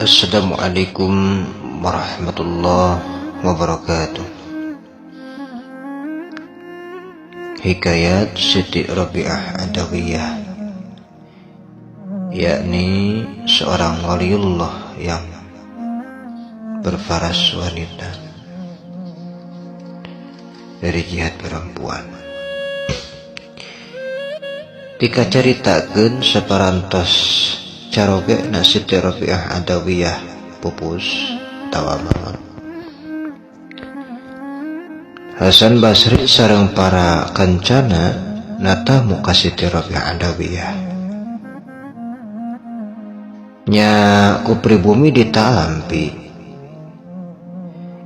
Assalamualaikum warahmatullahi wabarakatuh. Hikayat Siti Rabi'ah Adawiyah, yakni seorang waliullah yang berfaras wanita dari jihad perempuan. Tika caritakeun saparantos caroge na Siti Rabi'ah Adawiyah pupus tawa maot. Hasan Basri sareng para kancana natamu ka Siti Rabi'ah Adawiyah. Nya ku pribumi ditampi.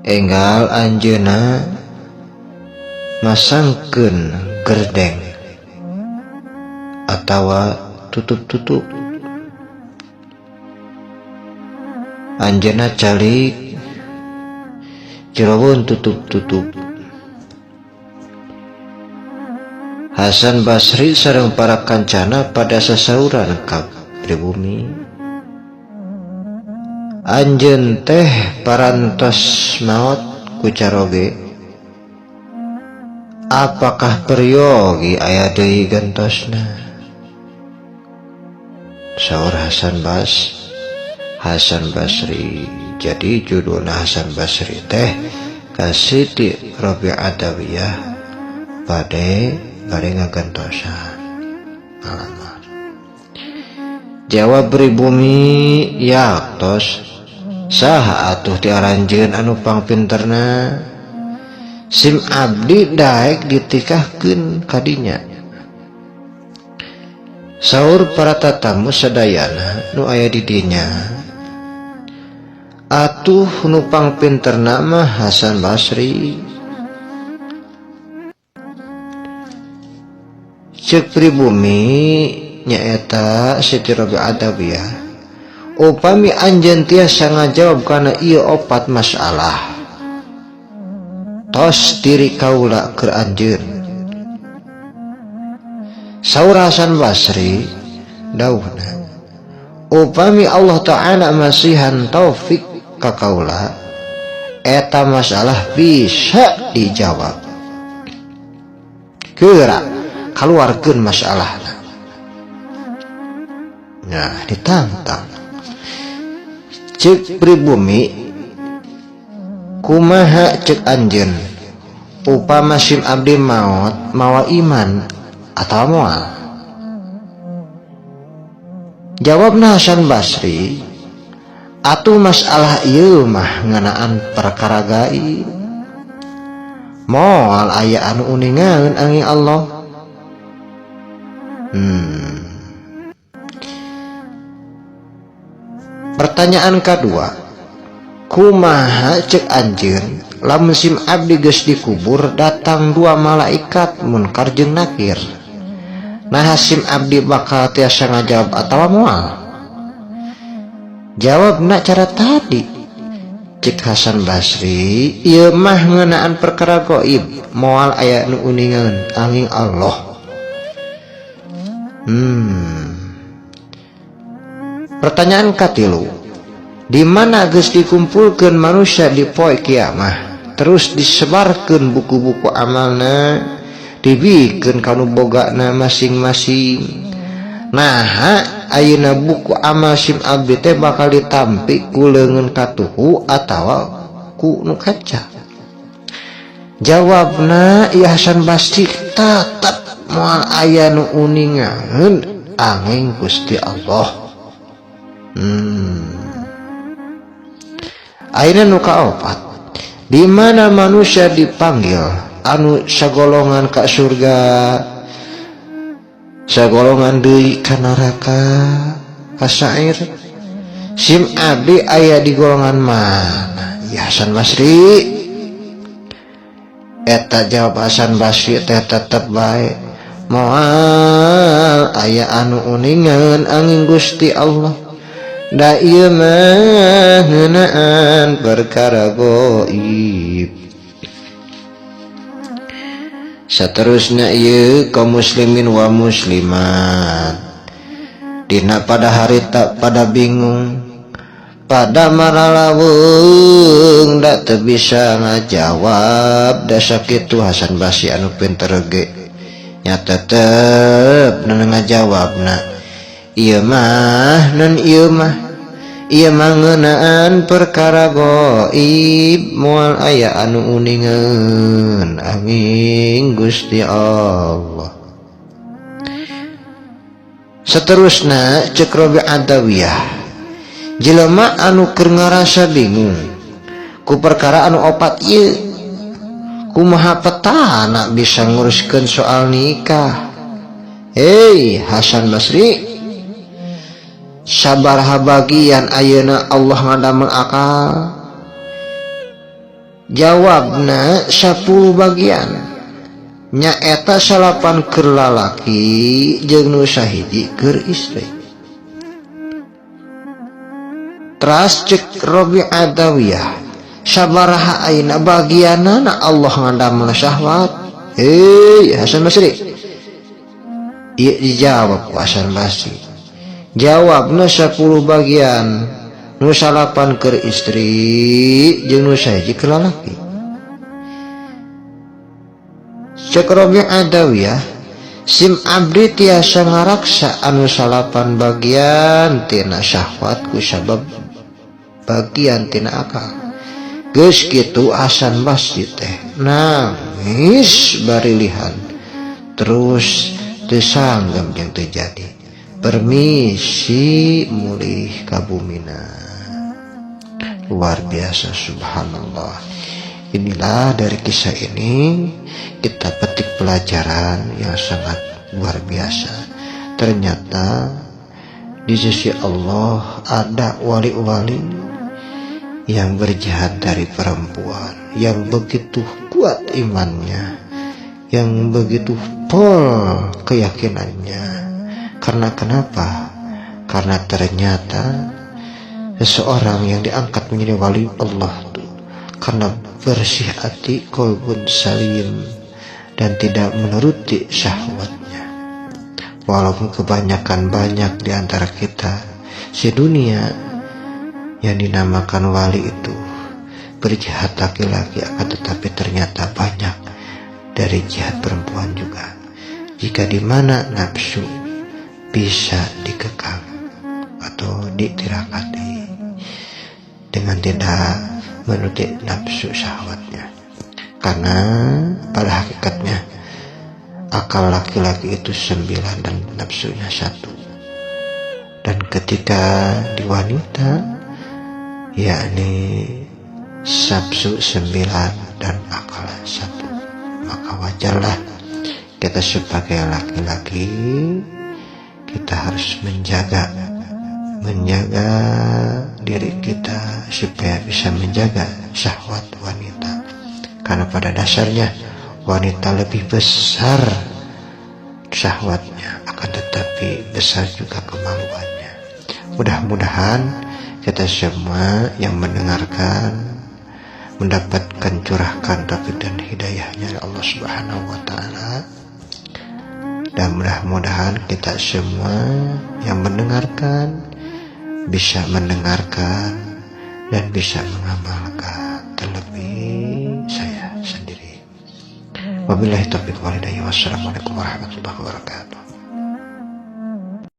Enggal anjeunna masangkeun gerdeng atawa tutup-tutup. Anjeunna calik jeroweun tutup-tutup. Hasan Basri sareng para kancana pada sasauran ka pribumi. Anjeun teh parantos maot ku caroge. Apakah peryogi aya deui gentosna? Saur Hasan Basri. Jadi judulna Hasan Basri teh ka Siti Rabi'ah Adawiyah bade ngagentosan. Alamat. Jawab pribumi yaktos saha atuh ti aranjeun anu pangpinterna? Sim abdi daek ditikahkeun kadinya. Saur para tatamu sadayana nu aya di dinya. Atuh nu pangpinterna mah Hasan Basri. Ceuk pribumi nyaeta Siti Rabi'ah Adawiyah, upami anjeun tiasa ngajawab kana ieu opat masalah, tos diri kaula keur anjeun. Saur Hasan Basri dawuhna, upami Allah Ta'ala masihan taufik ka kaula, eta masalah bisa dijawab. Geura kaluarkeun masalahna. Nah, ditantang. Ceuk pribumi kumaha ceuk anjeun upama sim abdi maot mawa iman atawa moal? Jawabna Hasan Basri, atuh masalah ieu mah ngeunaan perkara gaib, moal aya anu uningaeun angin Allah. Pertanyaan kedua, kumaha ceuk anjeun lamun sim abdi geus dikubur datang dua malaikat munkar jeung nakir? Nah sim abdi bakal tiasa ngajawab atawa moal? Jawabna cara tadi. Ceuk Hasan Basri, ieu mah ngeunaan perkara gaib, moal aya nu uningaeun angin Allah. Pertanyaan katilu, di mana geus dikumpulkeun manusia di poe kiamah, terus disebarkeun buku-buku amalna, dibikeun ka nu bogana masing-masing. Nah, ayeuna buku amal sim abdi teh bakal ditampi ku leungeun katuhu atawa ku nu kaca? Jawabna ieu Hasan Basri tetep moal aya nu uningaeun angin Gusti Allah. Ayeuna nu kaopat, di mana manusia dipanggil anu sagolongan ka surga, sagolongan deui ka neraka, ka sa'ir. Sim abdi aya di golongan mana? Ya Hasan Basri. Eta jawab Hasan Basri teh tetep bae moal aya anu uningaeun angin Gusti Allah. Da ieu mah ngeunaan perkara gaib. Seterusnya ieu kaum muslimin wa muslimat, dina pada hari tak pada bingung. Pada maralaweung da teu bisa ngajawab da sakitu Hasan Basri anu pinter ge nya tetep nu ngajawabna ieu mah nun ieu mah ieu mah ngeunaan perkara gaib moal aya anu uningeun amin Gusti Allah. Seterusna cek Rabi Adawiyah jelema anu keur ngarasa bingung ku perkara anu opat ieu kumaha petana bisa nguruskeun soal nikah. Hei Hasan Basri, sabaraha bagian ayeuna Allah ngadamel akal? Jawabna 10 bagian. Nyaeta 9 keur lalaki jeung nu sahiji keur istri. Teras cek Rabi Adawiyah sabaraha ayeuna bagianana Allah ngadamel syahwat? Hei Hasan Basri, ieu dijawab ku Hasan Basri. Jawabna 10 bagian, nu 9 keur istri jeung nu sahiji keur lalaki. Cek Rabi Adawiyah sim abdi tiasa ngaraksa anu 9 bagian tina syahwat ku sabab bagian tina akal. Geus kitu Hasan Basri teh nangis barilihan terus teu sanggem jeung teu jadi. Permisi mulih ka bumina. Luar biasa, subhanallah. Inilah dari kisah ini kita petik pelajaran yang sangat luar biasa. Ternyata di sisi Allah ada wali-wali yang berjihad dari perempuan, yang begitu kuat imannya, yang begitu pol keyakinannya. Karena kenapa? Karena ternyata seseorang yang diangkat menjadi wali Allah tuh karena bersih hati, qalbun salim, dan tidak menuruti syahwatnya. Walaupun kebanyakan banyak di antara kita sedunia yang dinamakan wali itu berjihad laki-laki, akan tetapi ternyata banyak dari jihad perempuan juga. Jika di mana nafsu bisa dikekang atau ditirakati dengan tidak menuruti nafsu syahwatnya. Karena pada hakikatnya akal laki-laki itu 9 dan nafsunya 1. Dan ketika di wanita yakni nafsu 9 dan akal 1, maka wajarlah kita sebagai laki-laki kita harus menjaga diri kita supaya bisa menjaga syahwat wanita. Karena pada dasarnya wanita lebih besar syahwatnya, akan tetapi besar juga kemaluannya. Mudah-mudahan kita semua yang mendengarkan mendapatkan curahkan taufik dan hidayahnya dari Allah Subhanahu wa Ta'ala. Dan mudah-mudahan kita semua yang mendengarkan bisa mendengarkan dan bisa mengamalkan, terlebih saya sendiri. Wabillahi taufiq wal hidayah. Wassalamualaikum warahmatullahi wabarakatuh.